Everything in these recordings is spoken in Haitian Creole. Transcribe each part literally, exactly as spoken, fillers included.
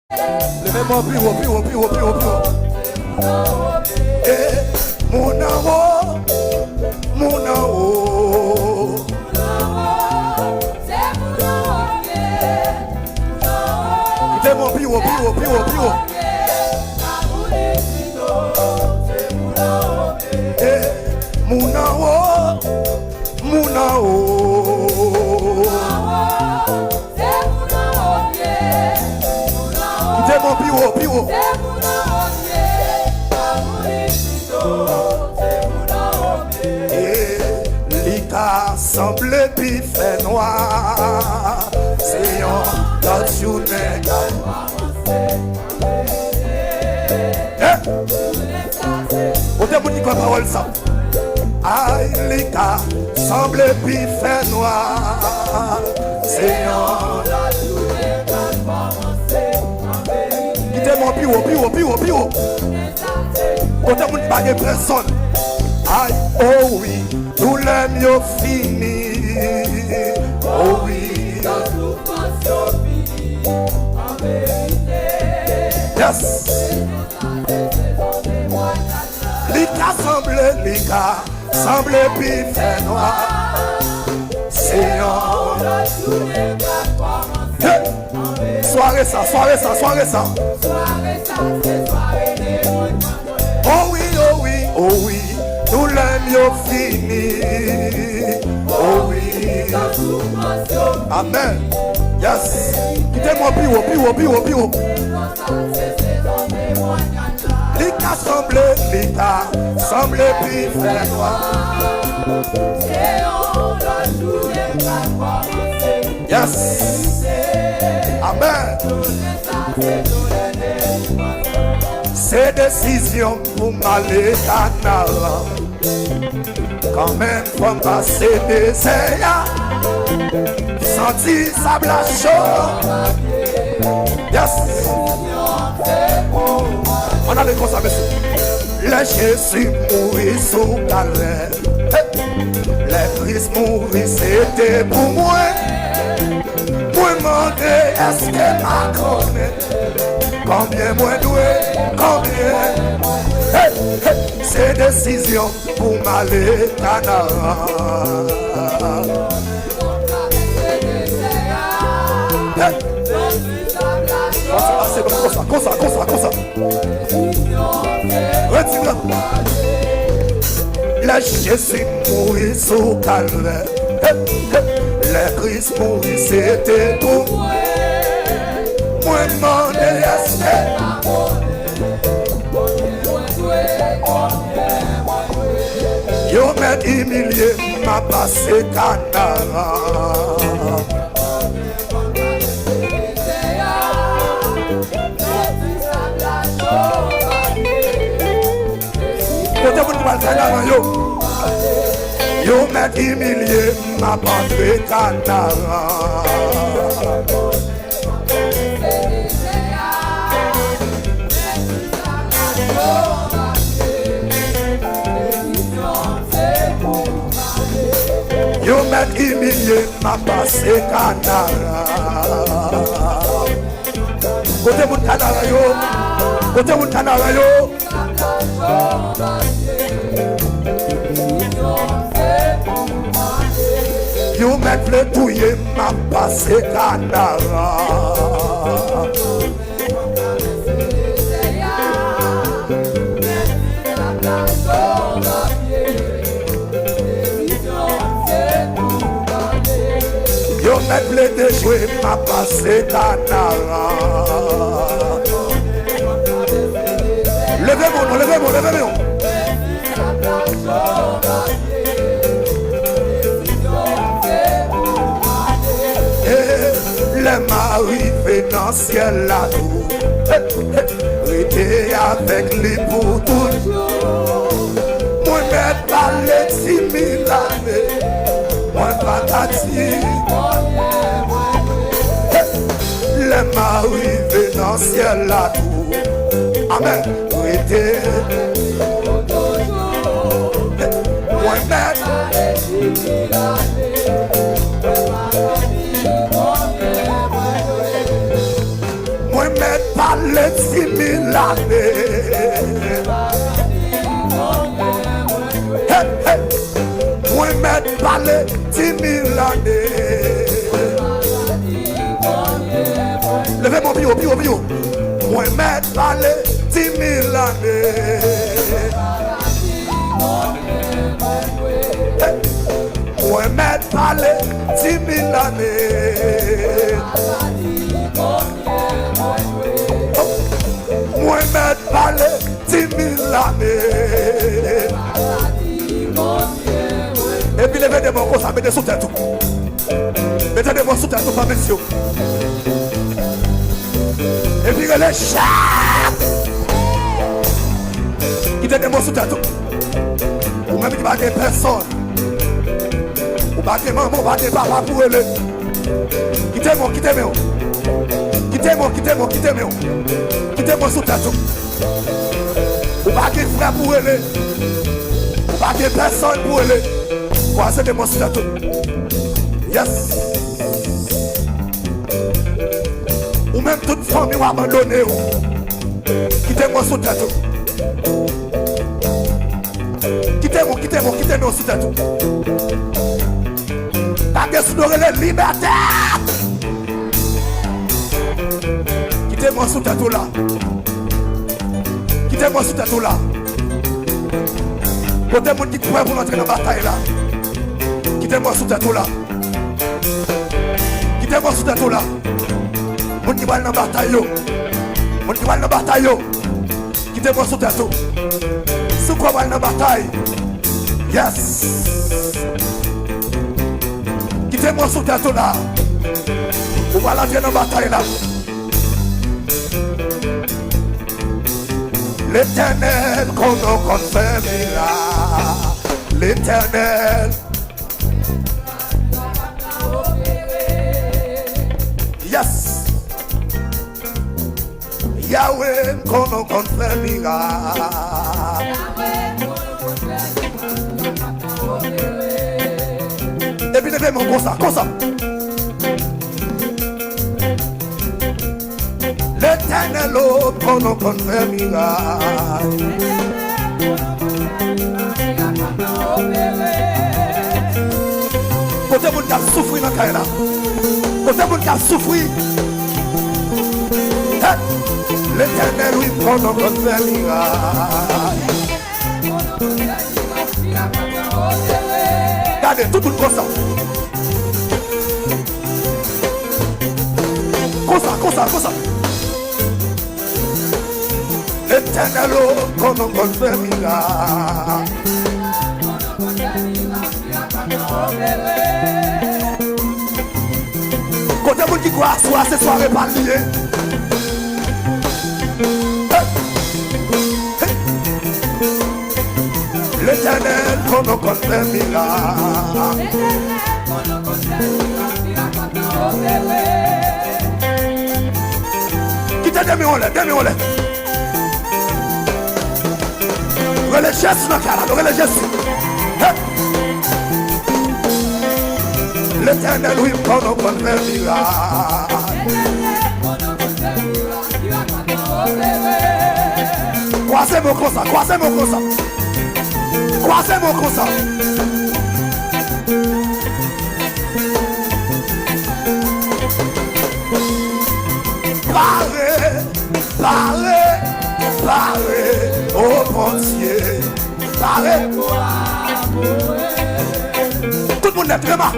Leve men w pi wo, pi wo, pi wo, pi wo, pi wo. Eh, moun anwo, moun anwo. Kite men w pi wo, pi wo, pi wo, pi wo. Eh, moun anwo, moun anwo. Kite men w pi wo, pi wo. Eh, li ka sanble pi fè nwa. Se yon lòt jounen k ap kòmanse. Eh! Kote moun ki kwè pawòl sa? Ay, li ka sanble pi fè nwa. Se yon lòt jounen k ap kòmanse. Kite men w pi wo, pi wo, pi wo, pi wo. Kote moun ki pa gen pèsòn? Ay, o wi, doulè m yo fini. O wi. Yes. Li ka sanble, li ka sanble pi fè nwa. Se yon. Hey! Sware sa, sware sa, sware sa. O wi, o wi, o wi, doulè m yo fini. O wi. Amèn. Yes. Kite men w pi wo, pi wo, pi wo, pi wo. Li ka sanble, li ka sanble pi fè nwa. Yes. Amèn. Se desizyon pou m ale Kanaran. Kanmenm fò m pase dezè a. Santi sab la cho. Yes. Ann ale konsa, mesye. Lè Jezi mouri sou kalvè. Hey! Lè Kris mouri, se te pou mwen. Mwen mande, èske m a konnen konbyen mwen dwe, konbyen? Hey, hey, se desizyon pou m ale Kanaran. Hey! Konsa, konsa, konsa, konsa. Redi la. Lè Jezi mouri sou kalvè. Hey, hey. Lè Kris mouri, se te pou mwen. Mwen mande, èske yo mèt imilye m, m a pase Kanaran. Kote moun ki pral Kanaran yo? Yo mèt imilye m, m ap antre Kanaran. Yo mèt imilye m, m ap pase Kanaran. Kote moun Kanaran yo? Kote moun Kanaran yo? Yo mèt vle touye m, m ap pase Kanaran. Yo mèt vle dechwe m, m ap pase Kanaran. Leve men w non, leve men w, leve men w. Eh, lè m a rive nan syèl la tou, eh, eh, rete avèk li pou toujou. Mwen mèt pale di mil ane, mwen pa ka di. Lè m a rive nan syèl la tou. Amèn. Rete. Mwen mèt. Mwen mèt Pale di mil ane. Hey, hey. Mwen mèt pale di mil ane. Leve men w pi wo, pi wo, pi wo. Mwen mèt pale di mil ane. Hey. Mwen mèt pale di mil ane. Mwen mèt pale di mil ane. Epi leve de men w konsa, mete sou tèt ou. Mete de men w sou tèt ou, fanmi m yo. Epi rele chat. Kite de men w sou tèt ou. Ou menm ki pa gen pèsòn. Ou pa gen manman, ou pa gen papa pou rele. Kite men w, kite men w. Kite men w, kite men w, kite men w. Kite men w sou tèt ou. Ou pa gen frè pou rele. Ou pa gen pèsòn pou rele. Kwaze de men w sou tèt ou. Yes. Ou menm tout fanmi w abandone w. Kite men w sou tèt ou. Kite men w, kite men w, kite men w sou tèt ou. Gade sou do rele libète. Kite men w sou tèt ou la. Kite men w sou tèt ou la. Kote moun ki prè pou l antre nan batay la? Kite men w sou tèt ou la. Kite men w sou tèt ou la. Moun ki pral nan batay yo. Moun ki pral nan batay yo. Kite men w sou tèt ou. Si w kwè w al nan batay. Yes. Kite men w sou tèt ou la. Ou pral antre nan batay la. Letènèl, konnen w konn fè mirak. Letènèl. Yes. Yahweh, m konnen w konn fè mirak. Epi leve men w konsa, konsa. Letènèl, o, m konnen w konn fè mirak. Kote moun k ap soufri nan kay la? Kote moun k ap soufri? Hey! Letènèl, wi, m konnen w konn fè mirak. Gade, tout moun konsa. Konsa, konsa, konsa. Letènèl, o, konnen w konn fè mirak. Kote moun ki kwè aswè a se sware pa l li ye? Hey! Hey! Letènèl, konnen w konn fè mirak. Kite de men w anlè, de men w anlè. Rele Jezi nan kay la, nou rele Jezi. Hey! Letènèl, wi, m konnen w konn fè mirak. Kwaze men w konsa, kwaze men w konsa. Kwaze men w konsa. Pare, pare, pare, o Bondye. Pare. Tout moun nèt, rema.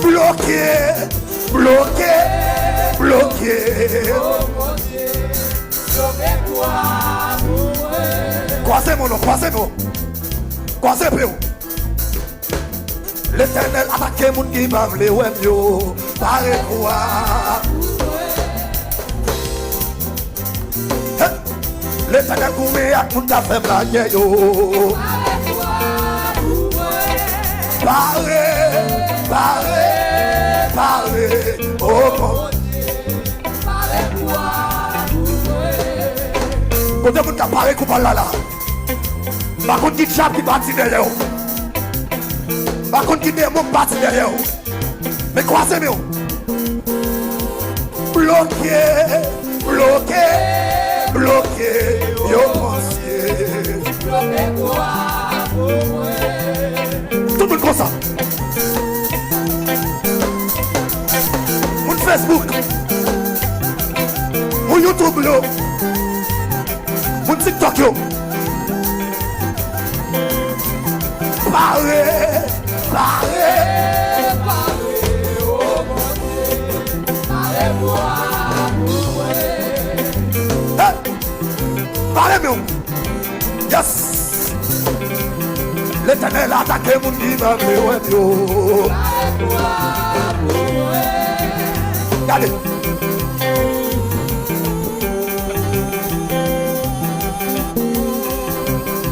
Bloke, bloke, bloke. Kwaze men w non, kwaze men w. Kwaze pye w. Letènèl atake moun ki pa vle wè m yo. Pare pou a. Hey! Letènèl goumen ak moun k ap fè m lagè yo. Pare, pare, pare, o Bondye. Kote moun k ap pare kou bal la la? M pa konn ki dyab ki pati dèyè w. M pa konn ki demon ki pati dèyè w. Men kwaze men w. Bloke, bloke, bloke, yo panse. Tout moun konsa. Moun Facebook, moun YouTube yo, moun TikTok yo. Pare, pare, pare, o Bondye, pare pou a pou mwen. Hey! Pare, men. Yes! Letènèl atake moun ki pa vle wè m yo. Gade.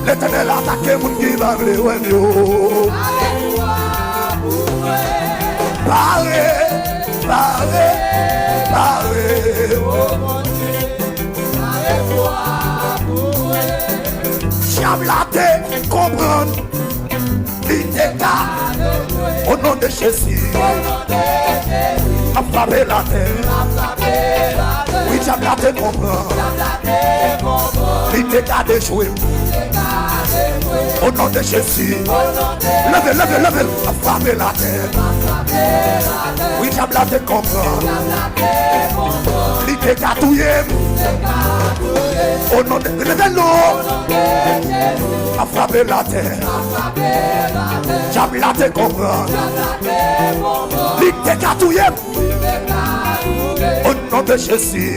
Letènèl atake moun ki pa vle wè m yo. Pare, pare, pare. Dyab la te konprann. Li te ka, o non de Jezi, ap frape latè. Wi, dyab la te konprann. Li te ka dechwe. O non de Jezi. Leve, leve, leve. Ap frape latè. Wi, dyab la te konprann. Li te ka touye m. O non de, leve non. Ap frape latè. Dyab la te konprann. Li te ka touye m. O non de Jezi.